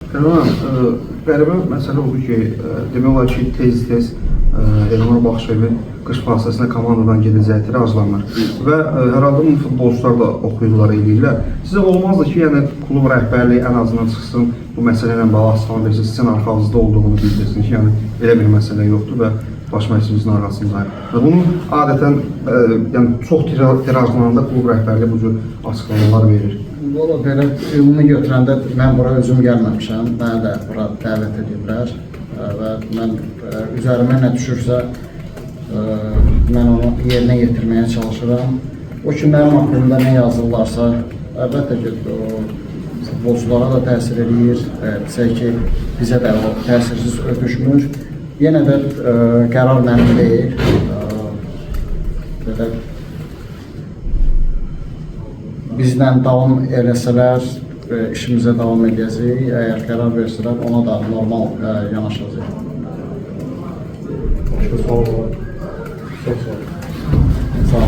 Fərman, qəribə məsələ odur ki, demək olar ki, tez-tez Elnur Baxşevi qış fasiləsində komandadan gedəcəyi tirajlanır və hər halda bunu futbolçular da oxuyurlar, eləyirlər. Sizə olmazdı ki, yəni klub rəhbərliyi ən azından çıxsın bu məsələ ilə bağlı açıqlama versin, sizin arxanızda olduğunu bildirsin ki, yəni belə bir məsələ yoxdur və baş məşqçimizin arxasındayıq. Və bunu adətən yəni çox tirajlananda klub rəhbərliyi bu cür açıqlamalar verir. Valla belə ümumi götürəndə mən bura özüm gəlməmişəm. Məni də bura dəvət ediblər və mən üzərimə nə düşürsə mən onu yerinə yetirməyə çalışıram. O ki mənim haqqımda nə yazırlarsa, əlbəttə ki, o futbolçulara da təsir eləyir. Desək ki, bizə də o təsirsiz ötüşmür. Yenə də qərar mənim deyil. Belə bizlə davam eləsələr, işimizə davam eləyəcəyik. Əgər qərar versələr, ona da normal yanaşacağıq. Başqa sual var? Çox sağ olun.